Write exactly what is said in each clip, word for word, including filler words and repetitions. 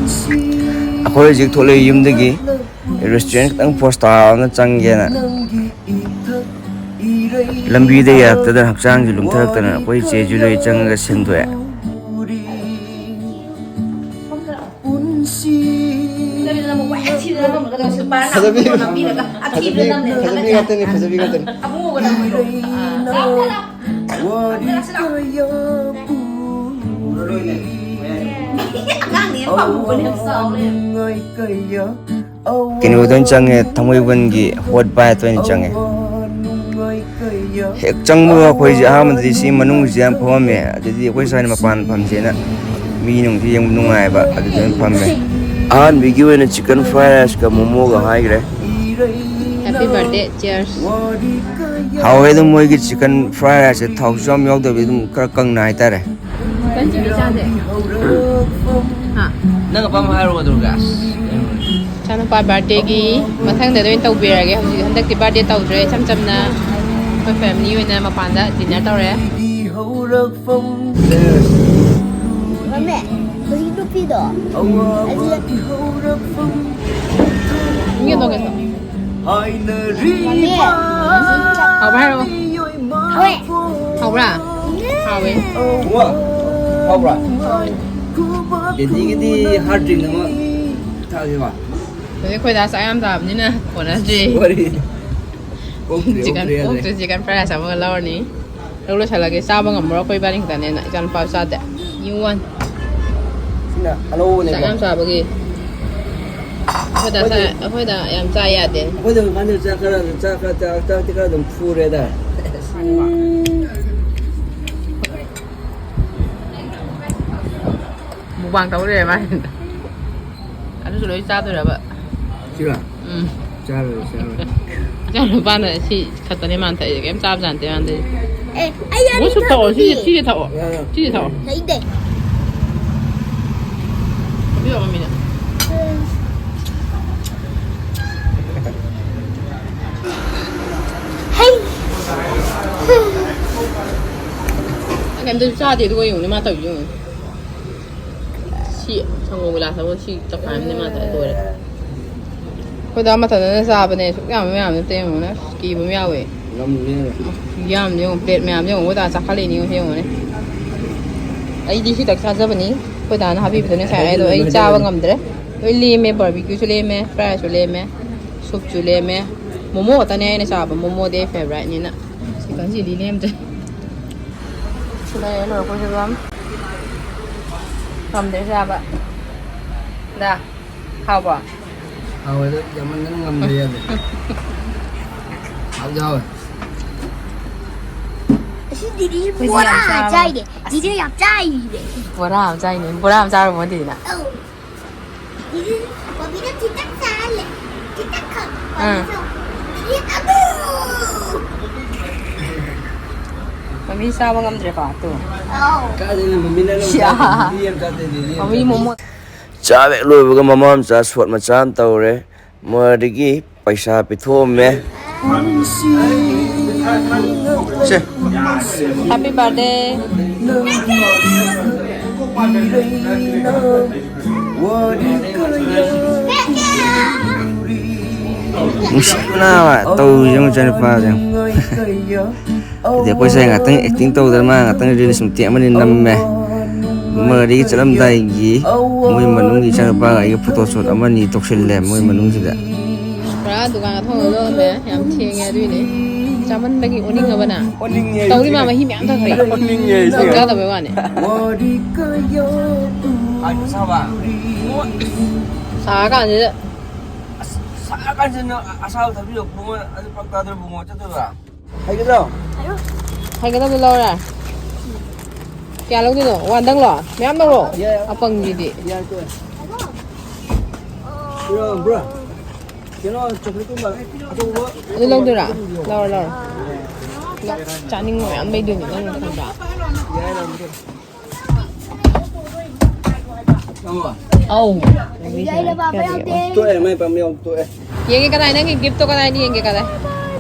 ꯑꯩꯈꯣꯏ ꯍꯧꯖꯤꯛ ꯊꯣꯛꯂꯛꯏ ꯌꯨꯝꯗꯒꯤ꯫ ꯔꯦꯁꯇꯨꯔꯦꯟ ꯈꯤꯇꯪ ꯄꯣꯁ ꯇꯥꯕ ꯑꯃ ꯆꯪꯒꯦꯅ꯫ ꯂꯝꯕꯤꯗ ꯌꯥꯔꯛꯇꯗꯅ, ꯍꯛꯆꯥꯡꯁꯦ ꯂꯨꯝꯊꯔꯛꯇꯅ ꯑꯩꯈꯣꯏ ꯆꯦꯁꯨ ꯂꯣꯏ ꯆꯪꯉꯒ ꯁꯦꯝꯗꯣꯛꯑꯦ꯫ ꯐꯖꯕꯤ, ꯐꯖꯕꯤ ꯉꯥꯛꯇꯅꯤ, ꯐꯖꯕꯤ ꯉꯥꯛꯇꯅꯤ꯫ ꯀꯩꯅꯣꯗ ꯑꯣꯏꯅ ꯆꯪꯉꯦ, ꯊꯥꯡꯃꯩꯕꯟꯒꯤ ꯍꯣꯠ ꯕꯥꯏꯠꯇ ꯑꯣꯏꯅ ꯆꯪꯉꯦ꯫ ꯍꯦꯛ ꯆꯪꯕꯒ ꯑꯩꯈꯣꯏꯁꯦ ꯑꯍꯥꯟꯕꯗꯗꯤ ꯁꯤ ꯃꯅꯨꯡꯁꯤꯗ ꯌꯥꯝ ꯐꯝꯃꯝꯃꯦ, ꯑꯗꯨꯗꯤ ꯑꯩꯈꯣꯏ ꯁ꯭ꯋꯥꯏꯗ ꯃꯄꯥꯟ ꯐꯝꯁꯦꯅ ꯃꯤ ꯅꯨꯡꯁꯤ ꯌꯦꯡꯕ ꯅꯨꯡꯉꯥꯏꯕ ꯑꯗꯨꯗ ꯑꯣꯏꯅ ꯐꯝꯃꯦ꯫ ꯑꯍꯥꯟꯕꯒꯤ ꯑꯣꯏꯅ ꯆꯤꯛꯀꯟ ꯐ꯭ꯔꯥꯏ ꯔꯥꯏꯁꯀ ꯃꯣꯃꯣꯒ ꯍꯥꯏꯈ꯭ꯔꯦ꯫ Happy birthday, cheers. ꯍꯥꯎꯋꯦ ꯑꯗꯨꯝ ꯃꯣꯏꯒꯤ ꯆꯤꯛꯀꯟ ꯐ꯭ꯔꯥꯏ ꯔꯥꯏꯁꯁꯦ, ꯊꯥꯎꯁꯨ ꯌꯥꯝ ꯌꯥꯎꯗꯕꯤ ꯑꯗꯨꯝ ꯈꯔ ꯀꯪꯅ ꯍꯥꯏꯇꯥꯔꯦ꯫ ꯆꯤꯛꯀꯟ ꯆꯤꯂꯤ ꯆꯥꯁꯦ꯫ ꯍꯥ? ꯅꯪ ꯑꯄꯥꯝꯕ ꯍꯥꯏꯔꯣ ꯑꯗꯨꯒ꯫ ꯏꯆꯥꯅꯨꯄꯥ ꯕꯥꯔꯗꯦꯒꯤ ꯃꯊꯪꯗ ꯑꯣꯏꯅ ꯇꯧꯕꯤꯔꯒꯦ꯫ ꯍꯧꯖꯤꯛ ꯍꯟꯗꯛꯇꯤ ꯕꯥꯔꯗꯦ ꯇꯧꯗ꯭ꯔꯦ, ꯏꯆꯝ ꯆꯝꯅ ꯑꯩꯈꯣꯏ ꯐꯦꯃꯤꯂꯤ ꯑꯣꯏꯅ ꯃꯄꯥꯟꯗ ꯗꯤꯟꯅꯔ ꯇꯧꯔꯦ꯫ ꯃꯝꯃꯦ, ꯍꯧꯖꯤꯛ ꯅꯨꯄꯤꯗꯣ꯫ ꯏꯪꯒꯦ ꯇꯧꯒꯦ ꯇꯧ꯫ ꯃꯝꯃꯦ꯫ ꯍꯥꯎꯕ꯭ꯔꯥ ꯍꯥꯏꯔꯣ? ꯍꯥꯎꯋꯦ꯫ ꯍꯥꯎꯕ꯭ꯔꯥ? ꯍꯥꯎꯋꯦ꯫ ꯎꯝ꯫ ꯍꯥꯎꯕ꯭ꯔꯥ? ꯗꯦꯗꯤꯒꯤꯗꯤ ꯍꯥꯔꯠ ꯗ꯭ꯔꯤꯡ ꯑꯃ ꯊꯛꯑꯒꯦꯀꯣ꯫ ꯍꯧꯖꯤꯛ ꯑꯩꯈꯣꯏ ꯗꯥ ꯆꯥꯛ ꯌꯥꯝ ꯆꯥꯕꯅꯤꯅ ꯀꯣꯟꯅꯗ꯭ꯔꯤ꯫ ꯋꯥꯔꯤ꯫ ꯑꯣꯛꯇ꯭ꯔꯦ, ꯆꯤꯛꯀꯟ, ꯑꯣꯛꯇ꯭ꯔꯦ ꯍꯥꯏꯔꯦ꯫ ꯑꯣꯛꯇ꯭ꯔꯦ, ꯆꯤꯛꯀꯟ ꯐ꯭ꯔꯥꯏ ꯔꯥꯏꯁ ꯑꯃꯒ ꯂꯧꯔꯅꯤ꯫ ꯂꯧ ꯂꯣꯏꯁꯜꯂꯒꯦ, ꯆꯥꯕ ꯉꯝꯃꯔꯣꯏ ꯑꯩꯈꯣꯏ ꯏꯕꯥꯅꯤ ꯈꯛꯇꯅꯦꯅ꯫ ꯏꯆꯥꯅꯨꯄꯥꯁꯨ ꯆꯥꯗꯦ꯫ New one. ꯁꯤꯅ ꯑꯅꯧꯕꯅꯦꯀꯣ꯫ ꯆꯥꯛ ꯌꯥꯝ ꯆꯥꯕꯒꯤ꯫ ꯑꯩꯈꯣꯏ ꯗꯥ ꯑꯩꯈꯣꯏꯗꯤ ꯆꯥ-, ꯑꯩꯈꯣꯏ ꯗꯥ ꯌꯥꯝ ꯆꯥ ꯌꯥꯗꯦ꯫ ꯑꯩꯈꯣꯏꯗ ꯍꯧꯖꯤꯛꯀꯥꯟꯗꯤ ꯆꯥꯛ ꯈꯔ, ꯆꯥꯛ ꯈꯔ, ꯆꯥꯛ, ꯆꯥꯛꯇꯤ ꯈꯔ ꯑꯗꯨꯝ ꯐꯨꯔꯦꯗ꯫ ꯎꯝ꯫ ꯃꯨꯛꯕꯥꯡ ꯇꯧ ꯂꯩꯔꯦ ꯃꯥ꯫ ꯑꯗꯨꯁꯨ ꯂꯣꯏ ꯆꯥꯗꯣꯏꯔꯕ? ꯁꯤꯔꯣ? ꯎꯝ꯫ ꯆꯥꯔꯣꯏ, ꯆꯥꯔꯣꯏ꯫ ꯏꯆꯥꯅꯨꯄꯥꯅ ꯁꯤ ꯈꯛꯇꯅꯦ ꯃꯥꯅ ꯊꯛꯏꯁꯦ, ꯀꯩꯝ ꯆꯥꯕꯖꯥꯠ ꯅꯠꯇꯦ ꯃꯥꯅ ꯊꯛꯏꯁꯦ꯫ ꯑꯦ, ꯑꯩ ꯑꯅꯤ ꯃꯣꯏ ꯁꯨꯞ ꯊꯛꯑꯣ, ꯁꯤꯁꯦ, ꯊꯛꯇꯣꯏꯅꯦ꯫ ꯁꯤꯁꯦ ꯊꯛꯑꯣ꯫ ꯌꯥ, ꯌꯥ꯫ ꯁꯤꯁꯦ ꯊꯛꯑꯣ꯫ ꯂꯩꯗꯦ꯫ ꯊꯛꯄꯤꯔꯛꯑꯣ, ꯃꯃꯤꯅ꯫ ꯎꯝ꯫ ꯍꯩ꯫ ꯀꯩꯝꯇꯁꯨ ꯆꯥꯗꯦ, ꯑꯗꯨꯒ ꯌꯦꯡꯉꯨꯅꯦ ꯃꯥ ꯇꯧꯔꯤꯁꯦ ꯌꯦꯡꯉꯨꯅꯦ꯫ ꯁꯤ ꯁꯪꯒꯣꯝ ꯒꯤꯂꯥꯁ ꯑꯃ ꯁꯤ ꯇꯪꯈꯥꯏ ꯑꯃꯅꯦ ꯃꯥ ꯊꯛꯑꯦ, ꯂꯣꯏꯔꯦ꯫ ꯑꯩꯈꯣꯏꯗ ꯃꯊꯟꯇꯅ ꯆꯥꯕꯅꯦ, ꯁꯨꯛ ꯌꯥꯝ ꯌꯥꯝ ꯅꯠꯇꯦ, ꯌꯦꯡꯉꯨꯅꯦ, ꯀꯤꯕ ꯑꯃ ꯌꯥꯎꯋꯦ꯫ ꯌꯥꯝ ꯌꯦꯡꯉꯨ, ꯄ꯭ꯂꯦꯠ ꯃꯌꯥꯝ ꯌꯦꯡꯉꯨ, ꯑꯩꯈꯣꯏ ꯗꯥ ꯆꯥꯈꯠꯂꯛꯏꯅꯦ, ꯌꯦꯡꯉꯨ, ꯌꯦꯡꯉꯨꯅꯦ꯫ ꯑꯩꯗꯤ ꯁꯤꯇꯪ ꯆꯥꯖꯕꯅꯤ, ꯑꯩꯈꯣꯏ ꯗꯥꯅ ꯍꯥꯞꯄꯤꯕꯗꯨꯅ ꯉꯁꯥꯏ, ꯑꯗꯣ ꯑꯩ ꯆꯥꯕ ꯉꯝꯗ꯭ꯔꯦ꯫ ꯂꯣꯏ ꯂꯦꯝꯃꯦ, ꯕꯥꯔꯕꯤꯀ꯭ꯌꯨꯁꯨ ꯂꯦꯝꯃꯦ, ꯐ꯭ꯔꯥꯏꯁꯨ ꯂꯦꯝꯃꯦ, ꯁꯨꯞꯁꯨ ꯂꯦꯝꯃꯦ꯫ ꯃꯣꯃꯣ ꯈꯛꯇꯅꯦ ꯑꯩꯅ ꯆꯥꯕ, ꯃꯣꯃꯣꯗꯤ ꯑꯩ ꯐꯦꯚꯣꯔꯥꯏꯠꯅꯤꯅ꯫ Chicken chilli ꯂꯦꯝꯗ꯭ꯔꯦ꯫ ꯁꯤ ꯂꯩꯔꯦ, ꯂꯣꯏꯔꯛꯄꯁꯤꯒ ꯉꯝꯗ꯭ꯔꯦ ꯆꯥꯕ꯫ ꯗꯥ, ꯍꯥꯎꯕ꯭ꯔꯣ? ꯍꯥꯎꯋꯦ, ꯑꯗꯣ ꯌꯥꯝꯃꯟꯗꯅ ꯉꯝꯗ꯭ꯔꯦ, ꯌꯥꯗ꯭ꯔꯦ꯫ ꯍꯥꯎꯗꯤ ꯍꯥꯎꯋꯦ꯫ ꯑꯁꯤ ꯗꯤꯗꯤ ꯑꯩꯈꯣꯏꯗꯤ ꯕꯣꯔꯥ ꯌꯥꯝ ꯆꯥꯕ ꯆꯥꯏꯅꯦ꯫ ꯗꯤꯗꯤ ꯌꯥꯝ ꯆꯥꯏꯅꯦ꯫ ꯕꯣꯔꯥ ꯑꯃ ꯆꯥꯏꯅꯦ꯫ ꯕꯣꯔꯥ ꯑꯃ ꯆꯥꯔꯨꯕ ꯗꯤꯗꯤꯅ꯫ ꯑꯧ꯫ ꯗꯤꯗꯤ, ꯕꯣꯕꯤꯅ ꯈꯤꯇꯪ ꯆꯥꯍꯜꯂꯦ꯫ ꯈꯤꯇꯪ ꯈꯛ꯫ ꯑꯥ꯫ ꯕꯣꯕꯤꯁꯨ꯫ ꯗꯤꯗꯤ ꯑꯃꯨꯛ꯫ ꯃꯃꯤ ꯆꯥꯕ ꯉꯝꯗ꯭ꯔꯦꯀꯣ, ꯇꯨ꯫ ꯑꯧ꯫ ꯀꯥꯏꯗꯩꯅꯣ ꯃꯃꯤꯅ ꯅꯪ ꯁꯤꯌꯥ꯫ ꯆꯥꯗꯦ, ꯗꯤꯗꯤ ꯌꯥꯝ ꯆꯥꯗꯦ, ꯗꯤꯗꯤ ꯌꯥꯝ ꯃꯃꯤ ꯆꯥꯗꯦ꯫ ꯃꯣꯃꯣ꯫ ꯆꯥꯕ ꯍꯦꯛ ꯂꯣꯏꯕꯒ ꯃꯃꯥ ꯃꯆꯥ ꯁꯣꯠ ꯃꯆꯥ ꯑꯃ ꯇꯧꯔꯦ꯫ ꯃꯣꯏꯗꯒꯤ ꯄꯩꯁꯥ ꯄꯤꯊꯣꯛꯑꯝꯃꯦ꯫ ꯁꯦ꯫ Happy birthday. ꯅꯨꯡꯁꯤꯕꯅ ꯇꯧꯔꯤꯁꯦ ꯌꯦꯡꯉꯨ, ꯏꯆꯥꯅꯨꯄꯥꯁꯦ ꯌꯦꯡꯉꯨ꯫ ꯑꯗꯩ ꯑꯩꯈꯣꯏ ꯁꯥꯏ ꯉꯥꯛꯇꯪ acting ꯇꯧꯗꯅ ꯃꯥ ꯉꯥꯛꯇꯪ reels ꯃꯇꯦꯛ ꯑꯃꯅꯤ ꯅꯝꯃꯦ꯫ ꯃꯔꯤꯒꯤ ꯆꯠꯂꯝꯗꯥꯏꯒꯤ ꯃꯣꯏ ꯃꯅꯨꯡꯒꯤ ꯏꯆꯥꯅꯨꯄꯥꯒ ꯑꯩꯒ photo shoot ꯑꯃꯅꯤ ꯇꯧꯁꯤꯜꯂꯦ ꯃꯣꯏ ꯃꯅꯨꯡꯁꯤꯗ꯫ ꯄꯨꯔꯥ ꯗꯨꯀꯥꯟ ꯊꯣꯡ ꯂꯣꯜꯂꯝꯃꯦ꯫ ꯌꯥꯝ ꯊꯦꯡꯉꯦ ꯑꯗꯨꯏꯅꯦ꯫ ꯆꯥꯃꯟꯕꯒꯤ ꯑꯣꯅꯤꯡꯉꯕꯅ꯫ ꯑꯣꯅꯤꯡꯉꯦ ꯑꯩꯁꯨ꯫ ꯇꯧꯔꯤ ꯃꯥ ꯃꯍꯤ ꯃꯌꯥꯝ ꯊꯛꯈ꯭ꯔꯦ꯫ ꯑꯣꯅꯤꯡꯉꯦ ꯑꯩꯁꯨ꯫ ꯆꯥꯛ ꯆꯥꯗꯕꯩ ꯋꯥꯅꯦ꯫ ꯍꯥꯏꯗꯤ ꯁꯥꯕ꯫ ꯁꯥꯔꯀꯥꯟꯁꯤꯗ꯫ ꯑꯁ, ꯁꯥꯔꯀꯥꯟꯁꯤꯗ ꯑꯁꯥꯕ ꯊꯛꯄꯤꯔꯣ ꯕꯨꯡꯉꯣ꯫ ꯑꯗꯨ ꯐꯔꯛ ꯇꯥꯗ꯭ꯔꯣ ꯕꯨꯡꯉꯣ? ꯆꯠꯇꯣꯏꯕ? ꯍꯩꯒꯗ꯭ꯔꯣ? ꯍꯩꯒꯗꯕꯗꯣ ꯂꯧꯔꯦ꯫ ꯀꯌꯥ ꯂꯧꯗꯣꯏꯅꯣ? ꯋꯥꯟꯗꯪ ꯂꯣ? ꯃꯌꯥꯝ ꯂꯧꯔꯣ꯫ ꯌꯥꯏ, ꯌꯥꯏ꯫ ꯑꯄꯪꯁꯤꯗꯤ꯫ ꯌꯥꯏ, ꯇꯣꯛꯑꯦ꯫ Bro, bro. ꯀꯩꯅꯣ, ꯆꯣꯀ꯭ꯂꯦꯠꯀꯨꯝꯕ ꯑꯆꯧꯕ꯫ ꯑꯗꯨ ꯂꯧꯗꯣꯏꯔꯥ? ꯂꯧꯔꯣ, ꯂꯧꯔꯣ꯫ ꯆꯥꯅꯤꯡꯕ ꯃꯌꯥꯝ ꯂꯩꯗꯣꯏꯅꯤ, ꯅꯪꯅ ꯈꯪꯕ꯭ꯔꯥ? ꯌꯥꯏ, ꯂꯧꯔꯣ꯫ ꯑꯧ꯫ ꯇꯣꯛꯑꯦ, ꯃꯥꯏ ꯄꯥꯝꯕ ꯌꯥꯎ ꯇꯣꯛꯑꯦ꯫ ꯌꯦꯡꯒꯦ ꯀꯗꯥꯏ, ꯅꯪꯒꯤ gift ꯇꯣ ꯀꯗꯥꯏꯅꯣ ꯌꯦꯡꯒꯦ ꯀꯗꯥꯏ?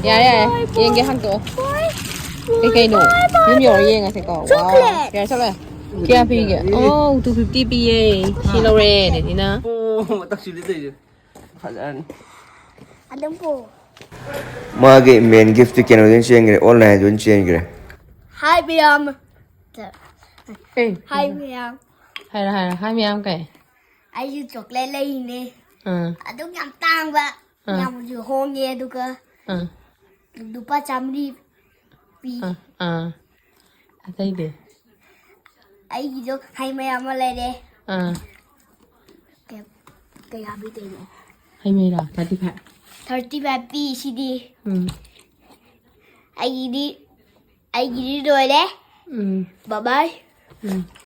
ꯌꯥꯔꯦ, ꯌꯥꯔꯦ꯫ ꯌꯦꯡꯒꯦ, ꯍꯥꯡꯇꯣꯛꯑꯣ꯫ ꯀꯩ ꯀꯩꯅꯣ? ꯌꯨꯝ ꯌꯧꯔ ꯌꯦꯡꯉꯁꯦꯀꯣ꯫ ꯋꯥꯎ꯫ ꯆꯣꯀ꯭ꯂꯦꯠ꯫ ꯌꯥꯔꯦ, ꯆꯠꯂꯣ꯫ ꯀꯌꯥ ꯄꯤꯒꯦ? ꯑꯣ, ꯇꯨ ꯐꯤꯐꯇꯤ ꯄꯤꯌꯦ꯫ ꯁꯤ ꯂꯧꯔꯦ, ꯗꯦꯗꯤꯅ꯫ ꯑꯣ, ꯃꯇꯛꯁꯤꯗꯤ ꯇꯧꯔꯤꯁꯦ꯫ ꯐꯖꯔꯅꯤ꯫ ꯑꯗꯨꯝ ꯄꯣ꯫ ꯃꯥꯒꯤ ꯃꯦꯟ ꯒꯤꯐꯇꯤ ꯀꯩꯅꯣꯗ ꯑꯣꯏꯅ ꯆꯦꯟꯈ꯭ꯔꯦ, ꯑꯣꯟꯂꯥꯏꯟꯗ ꯑꯣꯏꯅ ꯆꯦꯟꯈ꯭ꯔꯦ꯫ ꯍꯥꯏ ꯃꯌꯥꯝ꯫ ꯑꯦ, ꯍꯥꯏ ꯃꯌꯥꯝ꯫ ꯍꯥꯏꯔꯣ, ꯍꯥꯏꯔꯣ, ꯍꯥꯏ ꯃꯌꯥꯝ ꯀꯩ? ꯑꯩꯁꯨ ꯆꯣꯀ꯭ꯂꯦꯠ ꯂꯩꯔꯤꯅꯦ꯫ ꯑꯥ, ꯑꯗꯨꯝ ꯌꯥꯝ ꯇꯥꯡꯕ꯫ ꯑꯥ꯫ ꯌꯥꯝꯁꯨ ꯍꯣꯡꯉꯦ ꯑꯗꯨꯒ ꯑꯥ, ꯂꯨꯄꯥ ꯆꯥꯃꯔꯤ ꯄꯤ꯫ ꯑꯥ, ꯑꯥ꯫ ꯑꯇꯩꯗꯤ? ꯑꯩꯒꯤꯁꯨ ꯍꯩ ꯃꯌꯥꯝ ꯑꯃ ꯂꯩꯔꯦ꯫ ꯑꯥ, ꯀꯌꯥ- ꯀꯌꯥ ꯄꯤꯗꯣꯏꯅꯣ? ꯍꯩ ꯃꯍꯤꯔꯥ, ꯊꯥꯔꯇꯤ ꯐꯥꯏꯚ꯫ ꯊꯥꯔꯇꯤ ꯐꯥꯏꯚ ꯄꯤ ꯁꯤꯗꯤ꯫ ꯎꯝ, ꯑꯩꯒꯤꯗꯤ ꯑꯩꯒꯤꯗꯤ ꯂꯣꯏꯔꯦ꯫ ꯎꯝ, ꯕꯕꯥꯏ꯫ ꯎꯝ꯫